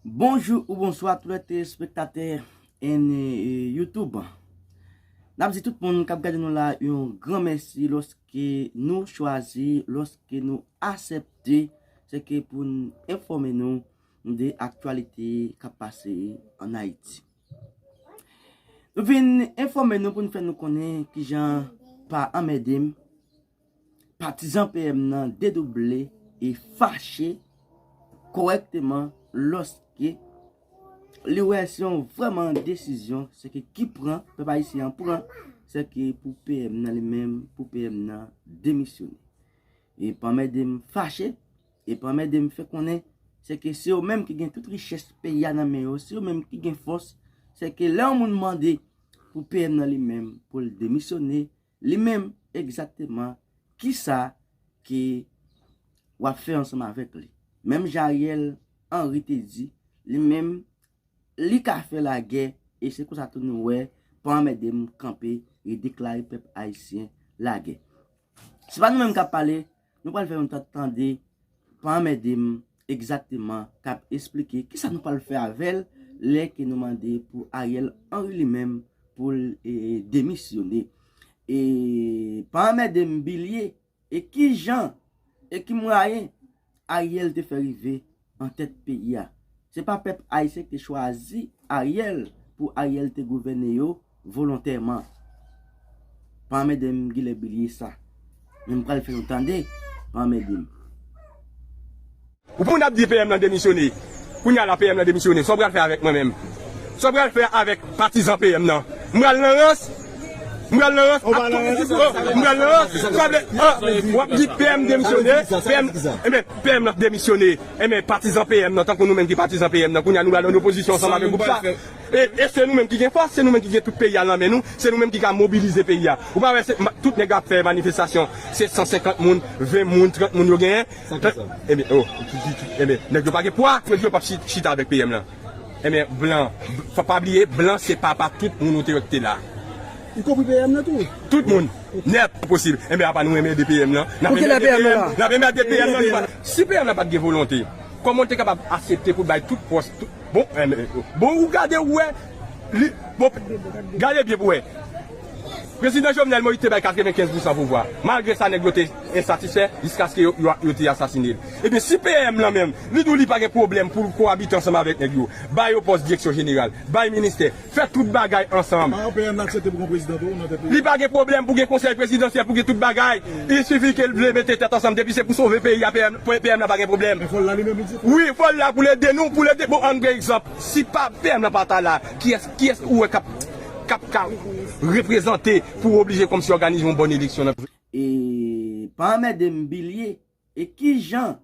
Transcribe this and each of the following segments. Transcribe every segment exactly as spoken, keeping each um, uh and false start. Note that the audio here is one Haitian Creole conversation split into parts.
Bonjou ou bonswa tout lè telespektatè en YouTube. N ap di tout moun k ap gade nou la yon gran mèsi lòske nou chwazi, lòske nou aksepte, se ke pou n enfòme nou de aktyalite k ap pase ann Ayiti. Nou vin enfòme nou pou n fè nou konnen kijan pa anmède m, patizan P M nan dedouble e fache kòrèkteman lòske li wè se yon vrèman desizyon se ke ki pran, pèp ayisyen an pran, se ke pou P M nan li menm, pou P M nan demisyone. E pa anmède m fache, e pa anmède m fè konnen se ke se yo menm ki gen tout richès peyi a nan men yo, se yo menm ki gen fòs, se ke lè yon moun mande pou P M nan li menm pou l demisyone, li menm egzakteman kisa ke w ap fè ansanm avèk li. Menm jan Ariel Henry te di, li menm li ka fè lagè, e se konsa tou nou wè pa anmède m kanpe e deklare pèp ayisyen lagè. Se pa nou menm k ap pale, nou pral fè yon tan tande pa anmède m egzakteman k ap esplike kisa nou pral fè avè l lè ke nou mande pou Ariel Henry li menm pou l e, demisyone. E pa anmède m bilye e ki jan e ki mwayen Ariel te fè rive an tèt peyi a. Se pa pèp ayisyen ki te chwazi Ariel pou Ariel te gouvène yo volontèman. Pa anmède m gilè bilye sa. Men m pral fè nou tande, pa anmède m. Ou pou n ap di P M nan demisyone. Kounye a la P M nan demisyone. Sa w pral fè avèk mwen menm? Sa w pral fè avèk patizan P M nan? M pral nan rans? M pral nan rans? M pral nan rans? Sa w vle? W ap di P M demisyone? P M, enben, P M nan demisyone. Enben, patizan P M nan, tankou nou menm ki patizan P M nan, kounye a nou pral an opozisyon ansanm avèk gwoup sa. E, e se nou menm ki gen fòs, se nou menm ki gen tout peyi a nan men nou, se nou menm ki ka mobilize peyi a. Ou pa wè se, tout nèg ap fè manifestasyon, se san senkant moun, ven moun, trant moun yo genyen. Sa ki sa? Ebyen, oh, ebyen, nèg yo pa gen pwa, nèg yo p ap chita avèk P M lan. Ebyen, blan, fò pa bliye, blan se papa tout moun ou te wè ki te la. Y konpri P M nan tou? Tout moun. Nèt, posib. Ebyen, apa nou renmen de P M lan? N ap renmen de P M lan. N ap renmen de P M lan. Si P M lan pa t gen volonte, kòman l te kapab aksepte pou l bay tout pòs, tout Bon, bon, ou gade ou wè, li, bon, gade byen pou wè. Prezidan Jovenel Moïse te bay katrevenkenz pousan pouvwa. Malgre sa, nèg yo te ensatisfè jiskaske yo, yo, yo te asasine l. Ebyen, si P M lan menm, li di w li pa gen pwoblèm pou l kowabite ansanm avèk nèg yo, bay yo pòs direksyon jeneral, bay ministè, fè tout bagay ansanm. Li pa gen pwoblèm pou gen konsèy prezidansyèl, pou gen tout bagay. Il sifi ke l vle mete tèt ansanm. Depi se pou sove peyi a, P M, P M lan pa gen pwoblèm. Wi, fò l la pou l ede nou, pou l ede. Bon, ann pran egzanp. Si pa P M lan pa ta la, kiyès, kiyès ou wè k ap, k ap ka reprezante pou oblije kòmsi òganize yon bòn eleksyon nan? E pa anmède m bilye, e ki jan,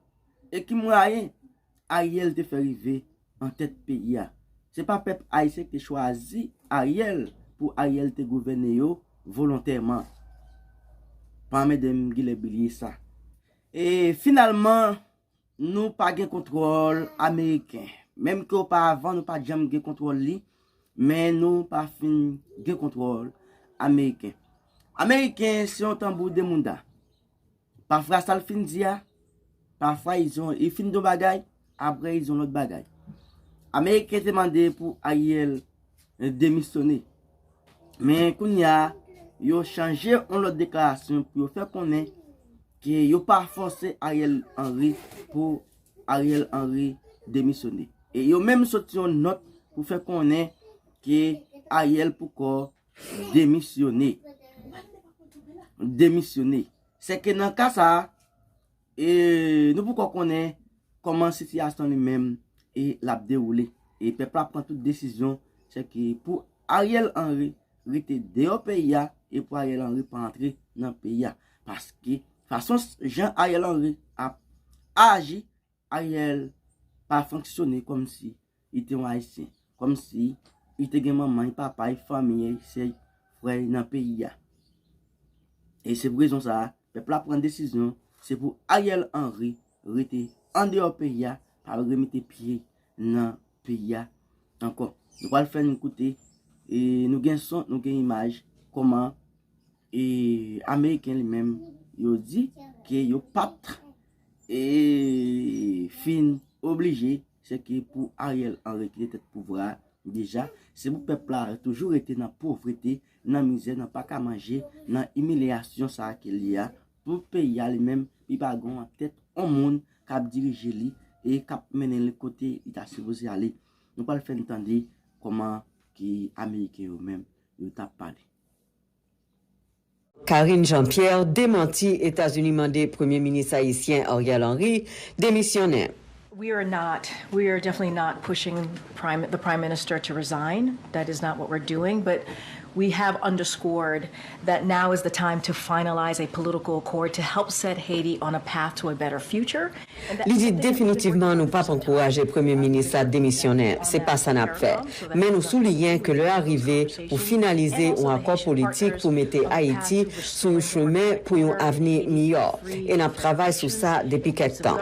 e ki mwayen Ariel te fè rive an tèt peyi a. Se pa pèp ayisyen ki te chwazi Ariel pou Ariel te gouvène yo volontèman. Pa anmède m gilè bilye sa. E finalman, nou pa gen kontwòl ameriken. Menm ke oparavan nou pa t janm gen kontwòl li, men nou pa fin gen kontwòl ameriken. Ameriken se yon tanbou de mouda. Pafwa sa l fin di a, pafwa li di yon, li fin di yon bagay, apre li di yon lòt bagay. Ameriken te mande pou Ariel demisyone. Men kounye a, yo chanje yon lòt deklarasyon pou yo fè konnen ke yo pa fòse Ariel Henry pou Ariel Henry demisyone. E yo menm soti yon nòt pou fè konnen ke Ariel poko demisyone. Demisyone. Se ke nan ka sa a, e nou poko konnen kòman sitiyasyon li menm e l ap dewoule. E pèp la pran tout desizyon, se ke pou Ariel Henry rete deyò peyi a e pou Ariel Henry pa antre nan peyi a. Paske fason jan Ariel Henry ap aji, Ariel pa fonksyone kòmsi li te yon Ayisyen, kòmsi li te gen manman l, papa l, fanmi l, sè l, frè l nan peyi a. E se pou rezon sa a, pèp la pran desizyon, se pou Ariel Henry rete andeyò peyi a, pa remete pye nan peyi a ankò. Nou pral fè n koute, e nou gen son, nou gen imaj, kòman e ameriken li menm, yo di ke yo pa t e fin oblije se ke pou Ariel Henry kite tèt pouvwa a deja, se pou pèp la toujou rete nan povrete, nan mizè, nan pa ka manje, nan imilyasyon sa a ke l ye a, pou peyi a li menm, li pa gen yon tèt, yon moun k ap dirije li e k ap mennen li kote li ta sipoze ale. Nou pral fè n tande kòman ke Ameriken yo menm, yo t ap pale. Karine Jean-Pierre demanti Etazini mande Premye Minis ayisyen Ariel Henry demisyonnen. We are not, we are definitely not pushing prime, the Prime Minister to resign. That is not what we're doing, but we have underscored that now is the time to finalize a political accord to help set Haiti on a path to a better future. Li di definitivman nou p ap ankouraje Premye Minis la demisyonnen, se pa sa n ap fè. Men nou souliyen ke lè a rive pou finalize yon akò politik pou mete Ayiti sou yon chemen pou yon avni miyò, e n ap travay sou sa depi kèk tan.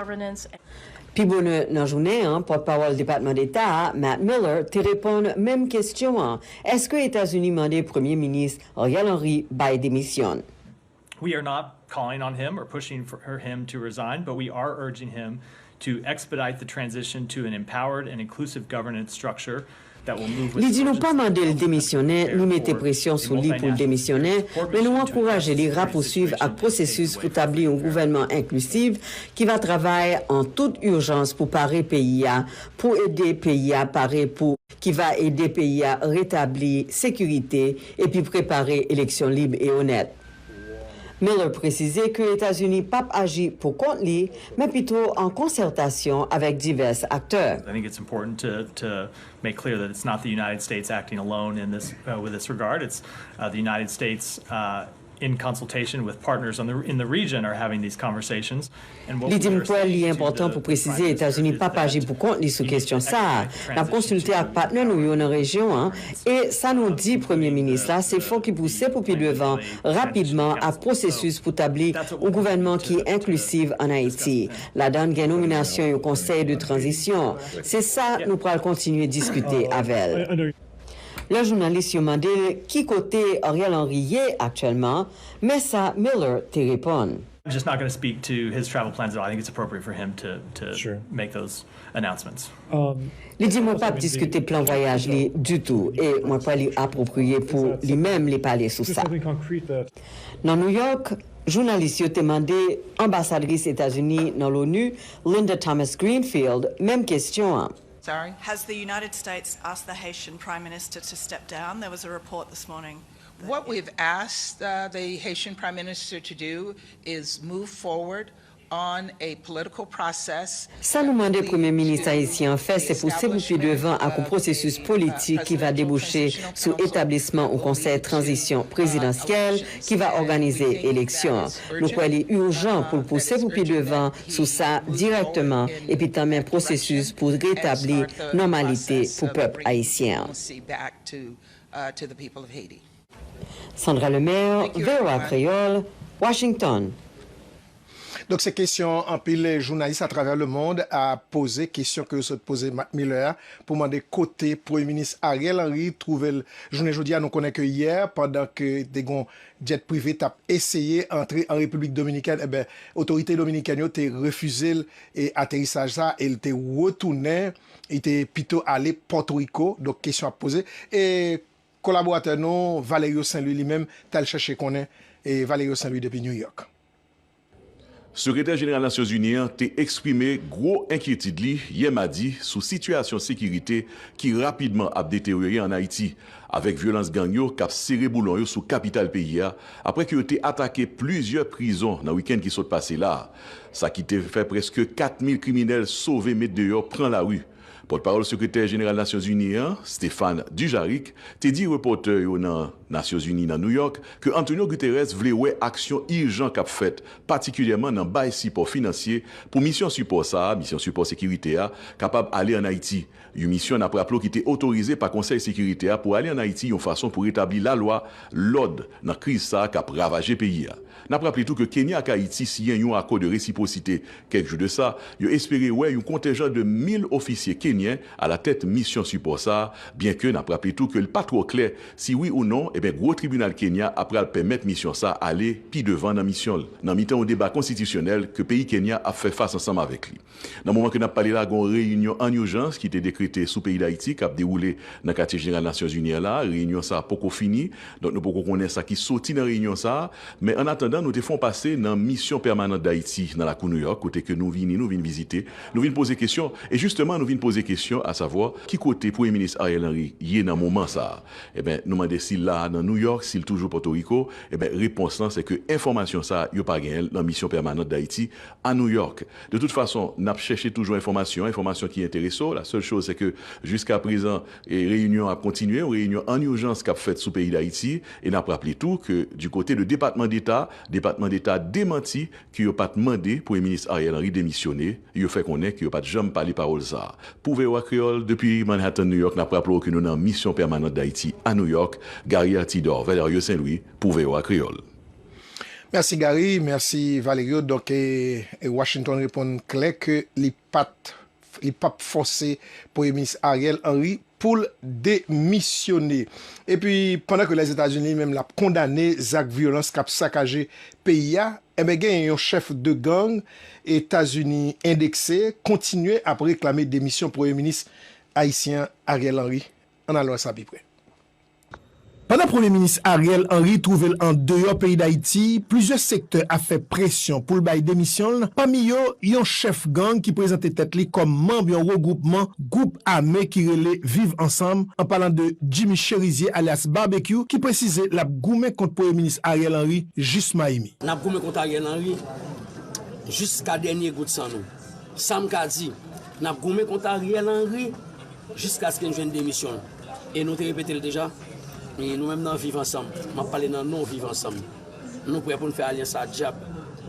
Pi bonè nan jounen an, pòtpawòl Depatman Deta a, Matt Miller, te reponn menm kesyon an, èske Etazini mande Premye Minis Ariel Henry bay demisyon? We are not calling on him or pushing for him to resign, but we are urging him to expedite the transition to an empowered and inclusive governance structure that will move with Li di nou pa mande l demisyonnen ni mete presyon sou li pou l demisyonnen, men nou ankouraje li rapousuiv ak pwosesis pou tabli yon gouvènman enklisif ki va travay an tout ijans pou pare peyi a, pou ede peyi a pare pou ki va ede peyi a retabli sekirite epi prepare eleksyon lib e onèt. Miller presize ke Etazini p ap aji pou kont li, men pito an konsètasyon avèk divès aktè. I think it's important to, to make clear that it's not the United States acting alone in this, uh, with this regard. It's uh, the United States uh, in consultation with partners on the, in the region are having these conversations. Li di m kwè li enpòtan pou presize Etazini p ap aji pou kont li sou kesyon sa a. N ap konsilte ak patnè nou yo nan rejyon an, e sa nou di Premye Minis la, se fòk li pouse pou pi devan rapidman ak pwosesis pou tabli yon gouvènman ki enklisif ann Ayiti. Ladan l gen nominasyon yon konsèy de tranzisyon. Se sa nou pral kontinye diskite avè l. Lè jounalis yo mande l ki kote Ariel Henry ye aktyèlman, men sa Miller te reponn. I'm just not going to speak to his travel plans at all. I think it's appropriate for him to, to make those announcements. Li di mwen p ap diskite plan vwayaj li ditou e mwen kwè li apwopriye pou li menm li pale sou sa. Nan New York, jounalis yo te mande anbasadris Etazini nan l'ONU, Linda Thomas Greenfield, menm kesyon an. Has the United States asked the Haitian Prime Minister to step down? There was a report this morning. What we've asked uh, the Haitian Prime Minister to do is move forward on a political process. Sa nou mande Premye Minis ayisyen an fè, se pouse pou pi devan ak yon pwosesis politik ki va debouche sou etablisman yon konsèy tranzisyon prezidansyèl ki va òganize eleksyon. Nou kwè li ijan pou l pouse pou pi devan sou sa dirèkteman epi tanmen pwosesis pou retabli nòmalite pou pèp ayisyen an. Sandra Lemaire, V O A Kreyòl, Washington. Donk se kesyon anpil jounalis atravè lemond ap poze, kesyon ke yo sot poze Matt Miller a, pou mande kote Premye Minis Ariel Henry twouve l jounen jodi a. Nou konnen ke yè, pandan ke te gon djèt prive t ap eseye antre an Repiblik Dominikèn, enben, otorite dominikèn yo te refize l e aterisaj sa, e l te retounen, li te pito ale Pòtoriko. Donk kesyon ap poze. E kolaboratè nou, Valerio Saint Louis, li menm, t al chèche konnen, e Valerio Saint Louis depi New York. Sekretè Jeneral Nasyonzini an te eksprime gwo enkyetid li yè madi sou sitiyasyon sekirite ki rapidman ap deteryore ann Ayiti, avèk vyolans gang yo k ap sere boulon yo sou kapital peyi a, apre ke yo te atake plizyè prizon nan wikenn ki sot pase la a, sa ki te fè prèske kat mil kriminèl sove met deyò pran lari. Pòtpawòl Sekretè Jeneral Nasyonzini an, Stéphane Dujarric, te di repòtè yo nan Nasyonzini nan Nouyòk ke Antonio Guterres vle wè aksyon ijan k ap fèt, patikilyèman nan bay sipò finansye pou misyon sipò sa a, misyon sipò sekirite a, kapab ale ann Ayiti. Yon misyon, n ap raple w, ki te otorize pa Konsèy Sekirite a pou ale ann Ayiti yon fason pou retabli lalwa, lòd nan kriz sa a k ap ravaje peyi a. N ap raple tou ke Kenya ak Ayiti siyen yon akò de resipwosite kèk jou de sa. Yo espere wè yon kontenjan de mil ofisye kenyen alatèt misyon sipò sa a, byenke n ap raple tou ke l pa twò klè si wi ou non, ebyen, gwo tribinal Kenya a pral pèmèt misyon sa a ale pi devan nan misyon l, nan mitan yon deba konstitisyonèl ke peyi Kenya ap fè fas ansanm avèk li. Nan moman ke n ap pale la, gen yon reyinyon an ijans ki te dekrete sou peyi Dayiti k ap dewoule nan Katye Jeneral Nasyonzini an la. Reyinyon sa a poko fini, donk nou poko konnen sa ki soti nan reyinyon sa a. Men annatandan, nou te fè yon pase nan Misyon Pèmanant Dayiti nan lakou Nouyòk, kote ke nou vini, nou vin vizite, nou vin poze kesyon. E jisteman, nou vin poze kesyon, asavwa, ki kote Premye Minis Ariel Henry ye nan moman sa a? Eben, nou mande si l la a nan Nouyòk, si l toujou Pòtoriko. Eben, repons lan, se ke enfòmasyon sa a, yo pa genyen l nan Misyon Pèmanant Dayiti a Nouyòk. De tout fason, n ap chèche toujou enfòmasyon, enfòmasyon ki enterese w. La sèl choz, se ke jiska prezan, e, reyinyon an ap kontinye, yon reyinyon an ijans k ap fèt sou peyi Dayiti, e n ap raple tou ke di kote de Depatman Deta, Depatman Deta demanti ke yo pa t mande Premye Minis Ariel Henry demisyone, yo fè konnen ke yo pa t janm pale pawòl sa a. Pou V O A Kreyòl, depi Manhattan, New York, n ap raple w ke nou nan Misyon Pèmanant Dayiti a Nouyòk, Gary Altidor, Valerio Saint-Louis, pou V O A Kreyòl. Mèsi Gary, mèsi Valerio. Donk, e, e Washington reponn klè ke li pa t, li p ap fòse Premye Minis Ariel Henry pou l demisyone. Epi, pandan ke Lèzetazini li menm l ap kondane zak vyolans k ap sakaje peyi a, enben, gen yon chèf de gang Etazini endekse kontinye ap reklame demisyon Premye Minis ayisyen an, Ariel Henry. Ann al wè sa pi pre. Pandan Premye Minis Ariel Henry twouve l andeyò peyi Dayiti, plizyè sektè ap fè presyon pou l bay demisyon l, pami yo, yon chèf gang ki prezante tèt li kòm manm yon regwoupman gwoup ame ki rele Viv Ansanm, an palan de Jimmy Chérizier alyas Barbecue, ki presize l ap goumen kont Premye Minis Ariel Henry jis mayimi. N ap goumen kont Ariel Henry jiska dènye gout san nou. Sa m ka di, n ap goumen kont Ariel Henry jiskaske n jwenn demisyon l. E nou te repete l deja, e nou menm nan Viv Ansanm, m ap pale nan non Viv Ansanm. Nou prè pou n fè alyans ak dyab,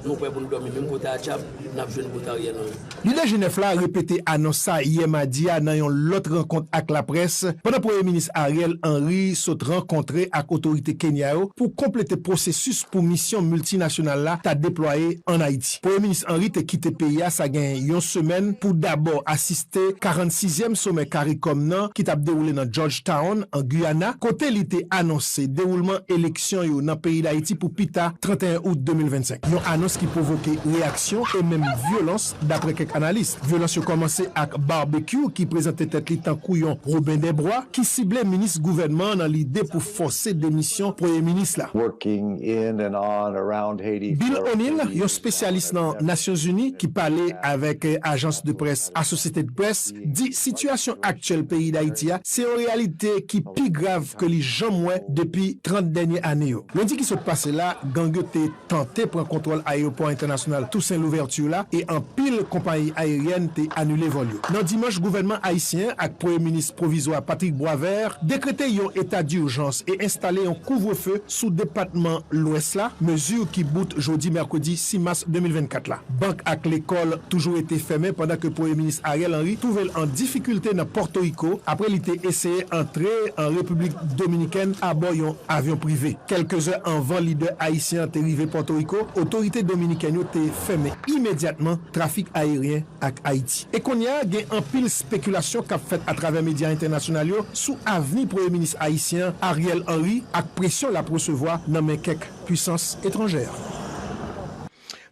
nou prè pou n dòmi menm kote ak dyab, n ap jwenn bout Ariel Henry. Lidè G nèf la repete anons sa yè madi a nan yon lòt rankont ak laprès, pandan Premye Minis Ariel Henry sot rankontre ak otorite Kenya yo pou konplete pwosesis pou misyon miltinasyonal la ta deplwaye ann Ayiti. Premye Minis Henry te kite peyi a sa gen yon semèn pou dabò asiste karannsizyèm somè CARICOM nan ki t ap dewoule nan Georgetown, an Guyana, kote li te anonse dewoulman eleksyon yo nan peyi Dayiti pou pita trannteyen out de mil vennsenk. Yon anons ki pwovoke reyaksyon e menm vyolans, dapre kèk analis. Vyolans yo kòmanse ak Barbecue, ki prezante tèt li tankou yon Robin des Bois, ki sible minis gouvènman an nan lide pou fòse demisyon Premye Minis la. Working in and on around Haiti Bill for O'Neill, thirty yon spesyalis nan Nasyonzini ki pale avèk, eh, ajans de près Associated Press, di sitiyasyon aktyèl peyi Dayiti a se yon reyalite ki pi grav ke li janm wè depi trant dènye ane yo. Lendi ki sot pase la, gang yo te tante pran kontwòl ayewopò entènasyonal Toussaint Louverture la e anpil konpayi ayeryèn te anile vòl yo. Nan dimanch, gouvènman ayisyen ak Premye Minis pwovizwa Patrick Boisvert dekrete yon eta dijans e enstale yon kouvrefe sou depatman Lwès la, mezi ki bout jodi mèkredi sis mas de mil vennkat la. Bank ak lekòl toujou rete fèmen pandan ke Premye Minis Ariel Henry twouve l an difikilte nan Pòtoriko apre li te eseye antre an Repiblik Dominikèn abò yon avyon prive. Kèlke zè anvan lidè ayisyen an te rive Pòtoriko, otorite dominikèn yo te fèmen imedyatman trafik ayeryen ak Ayiti. E kounye a, gen anpil spekilasyon k ap fèt atravè medya entènasyonal yo sou avni Premye Minis ayisyen an, Ariel Henry, ak presyon l ap resevwa nan men kèk pwisans etranjè.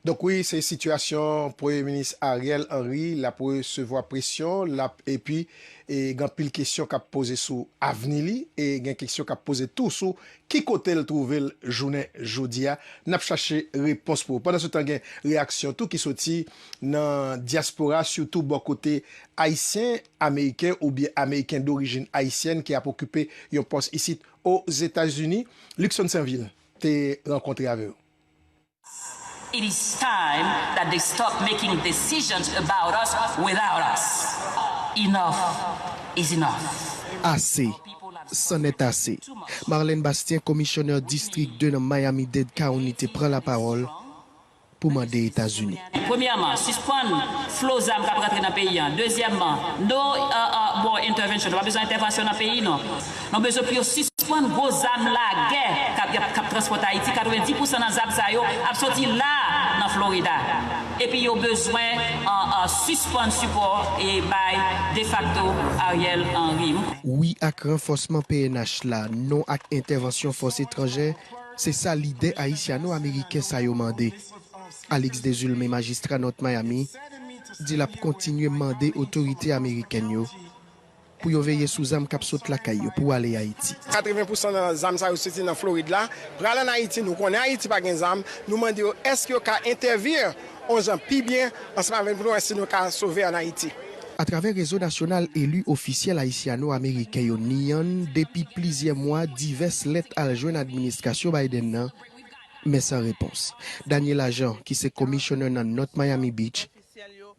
Donk wi, se sitiyasyon Premye Minis Ariel Henry, l ap resevwa presyon, l ap, epi, e, gen anpil kesyon k ap poze sou avni li, e gen kesyon k ap poze tou sou ki kote l twouve l jounen jodi a. N ap chache repons pou ou. Pandan se tan, gen reyaksyon tou ki soti nan dyaspora, sitou bò kote ayisyen ameriken oubyen ameriken dorijin ayisyèn ki ap okipe yon pòs isit Ozetazini. Luckson Sainvil te rankontre avè yo. It is time that they stop making decisions about us without us. Enough is enough. Ase, c'en est assez. Marlène Bastien, komisyonè distrik de nan Miami-Dade County, te pran lapawòl pou mande Etazini. Premyèman, sispann flo zam k ap rantre nan peyi a. Dezyèmman, no, uh, uh, War intervention, nou pa bezwen entèvansyon nan peyi, non. Nou bezwen pou yo sispann gwo zam lagè k ap, k ap, k ap transpòte Ayiti. Katrevenndis pousan nan zam sa yo ap soti la, nan Florida. Epi yo bezwen, an, an, sispann sipò e bay defakto Ariel Henry. Wi ak ranfòsman P N H la, non ak entèvansyon fòs etranjè, se sa lidè ayisyano-ameriken sa yo mande. Alex Desulme, majistra North Miami, di l ap kontinye mande otorite amerikèn yo pou yo veye sou zam k ap sot lakay yo pou ale Ayiti. Katreven pousan nan zam sa yo soti nan Florid la, pral ann Ayiti. Nou konnen Ayiti pa gen zam. Nou mande yo èske yo ka entèvir on jan pi byen ansanm avè n pou nou wè si nou ka sove ann Ayiti. Atravè rezo nasyonal eli ofisyèl ayisyano-ameriken yo, NEON, depi plizyè mwa, divès lèt al jwenn administrasyon Biden nan, men san repons. Daniel Agent, ki se komisyonè nan North Miami Beach,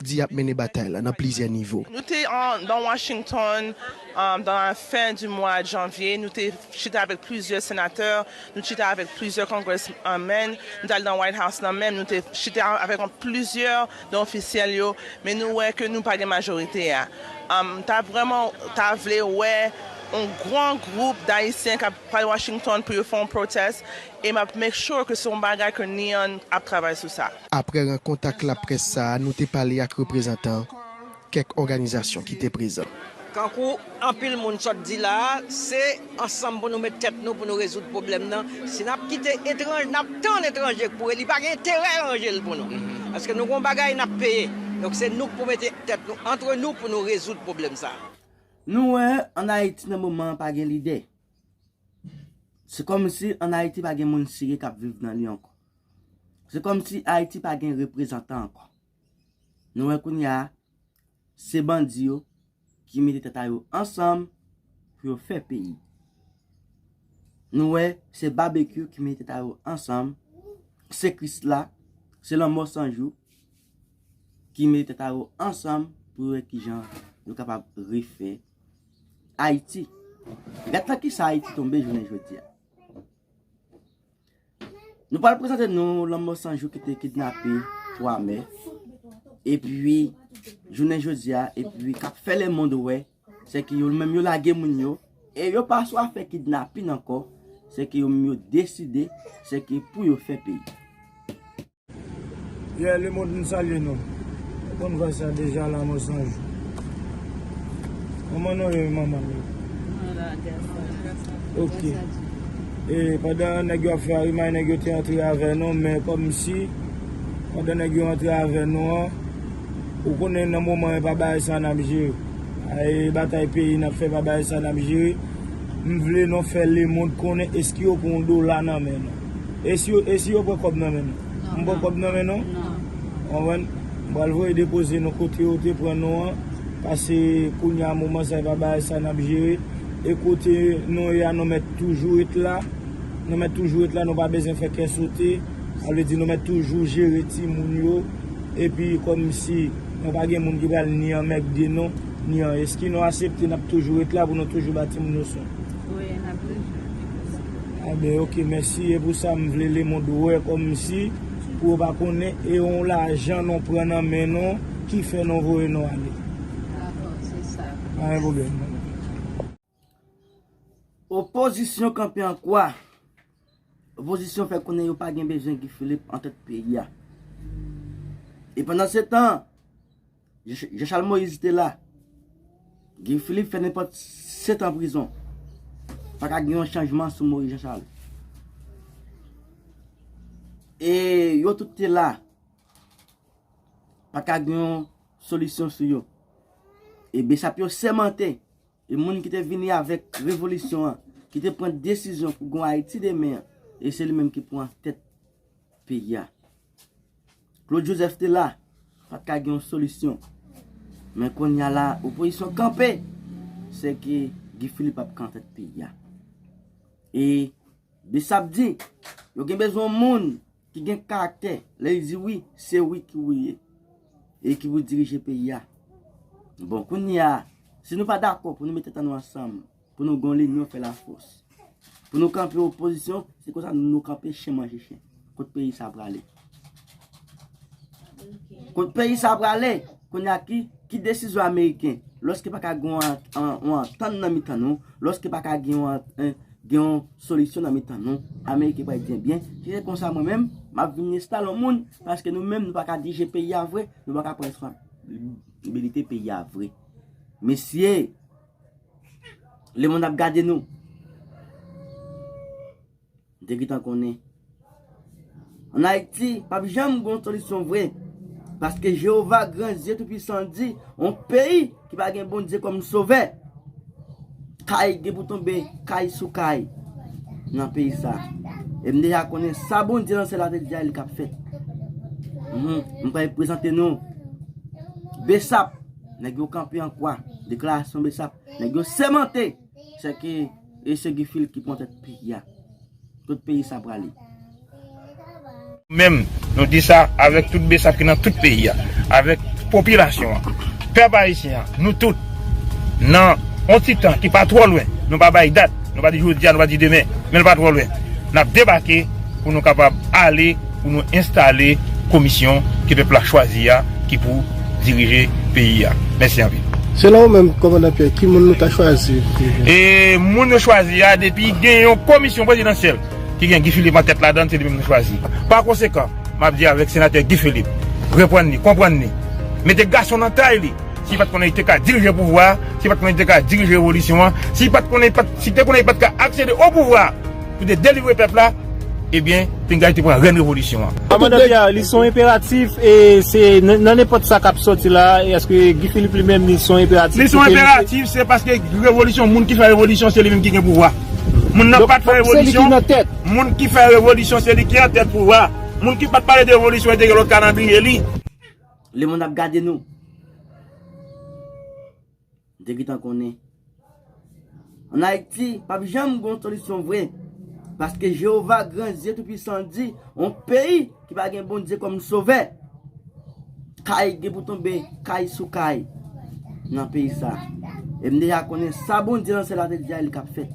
di y ap mennen batay la nan plizyè nivo. Nou te an, nan Washington, um, dans la fin du mois de janvier. Nou te chita avèk plizyè senatè, nou chita avèk plizyè congressmen, nou t al nan White House nan menm, nou te chita avèk plizyè nan ofisyèl yo, men nou wè ke nou pa gen majorite a. Um, ta vrèman, ta vle wè yon gran gwoup Ayisyen k ap pral Washington pou yo fè yon protest, e m ap make sure ke se yon bagay ke NEON ap travay sou sa. Aprè rankont ak laprès sa a, nou te pale ak reprezantan kèk òganizasyon ki te prezan. Kankou anpil moun sot di la a, se ansanm pou nou met tèt nou pou nou rezoud pwoblèm nan. Si n ap kite etranj, n ap tann etranje pou li pa gen enterè ranje l pou nou. Paske nou gon bagay n ap peye. Donk se nou k pou mete tèt nou antre nou pou nou rezoud pwoblèm sa a. Nou wè ann Ayiti nan moman an pa gen lidè. Se kòmsi ann Ayiti pa gen moun serye k ap viv nan li ankò. Se kòmsi Ayiti pa gen reprezantan ankò. Nou wè kounye a, se bandi yo ki mete tèt a yo ansanm pou yo fè peyi. Nou wè, se Babekyou ki mete tèt a yo ansanm, se Krisla, se Lanmò San Jou ki mete tèt a yo ansanm pou yo wè kijan yo kapab refè Ayiti. Gad nan kisa Ayiti tonbe jounen jodi a. Nou pral prezante nou Lanmò San Jou ki te kidnape twa mè. Epi, jounen jodi a, epi k ap fè lemonn wè, se ke yo menm yo lage moun yo, e yo pa swa fè kidnapin ankò, se ke yo menm yo deside, se ke pou yo fè peyi. Yeah, lemonn, m salye nou. Ou konn vwa sa deja, Lanmò San Jou. Kòman nou ye, manman nou? Ok. E pandan nèg yo ap fè arimay, nèg yo te antre avè nou, men kòmsi, pandan nèg yo antre avè nou an, ou konnen nan moman e pa bagay sa n ap jere. E batay peyi n ap fè pa bagay sa n ap jere. M vle nou fè lemonn konnen èske yo pran yon dola nan men nou. E si yo, e si yo pran kòb nan men nou? M pran kòb nan men nou? Konprann? M pral voye depoze nou kote yo te pran nou an. Pase kounye a moman sa e pa bagay sa n ap jere. E kote nou ye a, nou mèt toujou ret la. Nou mèt toujou ret la, nou pa bezwen fè kè sote. Sa vle di nou mèt toujou jere timoun yo. Epi kòmsi nou pa gen moun ki pral ni anmègde nou, ni an. Èske nou aksepte n ap toujou ret la pou nou toujou ba timoun yo swen? Wi, n ap toujou. Enben, ok, mèsi. E pou sa, m vle lemonn wè kòmsi, pou yo pa konnen, e yon lajan nou pran nan men nou, ki fè nou voye nou ale. Dakò, se sa. Pa gen pwoblèm. Opozisyon kanpe an kwa. Opozisyon fè konnen yo pa gen bezwen Guy Philippe an tèt peyi a. E pandan se tan, Jean-, Jean Charles Moïse te la. Guy Philippe fè nenpòt sèt an prizon. Pa ka gen yon chanjman sou Moïse Jean Charles. E yo tout te la. Pa ka gen yon solisyon sou yo. E Bsap yo sèmante. E moun ki te vini avèk revolisyon an, ki te pran desizyon pou gon Ayiti demen an, e se li menm ki pran tèt peyi a. Claude Joseph te la, pa t ka gen yon solisyon. Men kounye a la, opozisyon kanpe, se ke Guy Philippe ap ka nan tèt peyi a. E Bsap di, yo gen bezwen yon moun ki gen karaktè. Lè li di wi, se wi ki ou ye. E ki pou dirije peyi a. Bon, kounye a, si nou pa dakò pou nou mete tèt nou ansanm, pou nou gon linyon fè lafòs, pou nou kanpe opozisyon, se konsa nou, nou kanpe chen manje chen. Kot peyi sa prale? Kot peyi sa prale? Kounye a ki, ki desizyon ameriken lòske pa ka gen yon an- an- yon antann nan mitan nou, lòske pa ka gen yon an- en- gen yon solisyon nan mitan nou, Ameriken pral di, ebyen, si se konsa, mwen menm, m ap vin enstale yon moun, paske nou menm, nou pa ka dirije peyi a vre, nou pa ka pran responsablite peyi a vre. Mesye, lemonn ap gade nou. M te gentan konnen. Ann Ayiti, p ap janm gen yon solisyon vre. Paske Jewova, Gran Dye Toupisan, di, yon peyi ki pa gen Bondye kòm sovè, kay gen pou tonbe, kay sou kay nan peyi sa. E m deja konnen sa Bondye nan syèl la te di a, li k ap fèt. Mhm. M pral prezante nou Besap, nèg yo kanpe an kwa, deklarasyon Besap, nèg yo sèmante, se ke e se Guy Philippe ki pran tèt peyi a. Kot peyi sa prale? Menm, nou di sa avèk tout Besap ki nan tout peyi a, avèk popilasyon an, pèp ayisyen an, nou tout, nan yon ti tan ki pa twò lwen, nou pa bay dat, nou pa di jodi a, nou pa di demen, men l pa twò lwen, n ap debake pou nou kapab ale, pou nou enstale komisyon ke pèp la chwazi a, ki pou dirije peyi a. Mèsi anpil. Selon ou menm, kòmandan Pyè, ki moun nou ta chwazi? E moun yo chwazi a, depi gen yon komisyon prezidansyèl ki gen Guy Philippe an tèt ladan l, se li menm nou chwazi. Pa konsekan, m ap di avèk senatè Guy Philippe, reprann li, konprann li, mete gason nan tay li. Si li pa t konnen li te ka dirije pouvwa a, si li pa t konnen li te ka dirije revolisyon an, si li pa t konnen, li pa t- si li te konnen li pa t ka aksede o pouvwa a pou te delivre pèp la, ebyen, pinga li te pran rèn revolisyon an. Kòmandan Pyè, li se yon enperatif, e se nan nan nenpòt sa k ap sòti la, e èske Guy Philippe li menm, li se yon enperatif? Li se yon enperatif, se paske revolisyon, moun ki fè revolisyon, se li menm ki gen pouvwa. Moun nan pa t fè revolisyon, moun ki fè revolisyon, se li ki an tèt pouvwa. Moun ki pa t pale de revolisyon, e te gen lòt kalandriye li. Lemonn ap gade nou. M te gentan konnen. Ann Ayiti, p ap janm gen yon solisyon vre. Paske Jewova, Gran Dye Toupisan, di, yon peyi ki pa gen Bondye kòm sovè, kay gen pou tonbe, kay sou kay nan peyi sa. E m deja konnen sa Bondye nan syèl la te di a, li k ap fèt.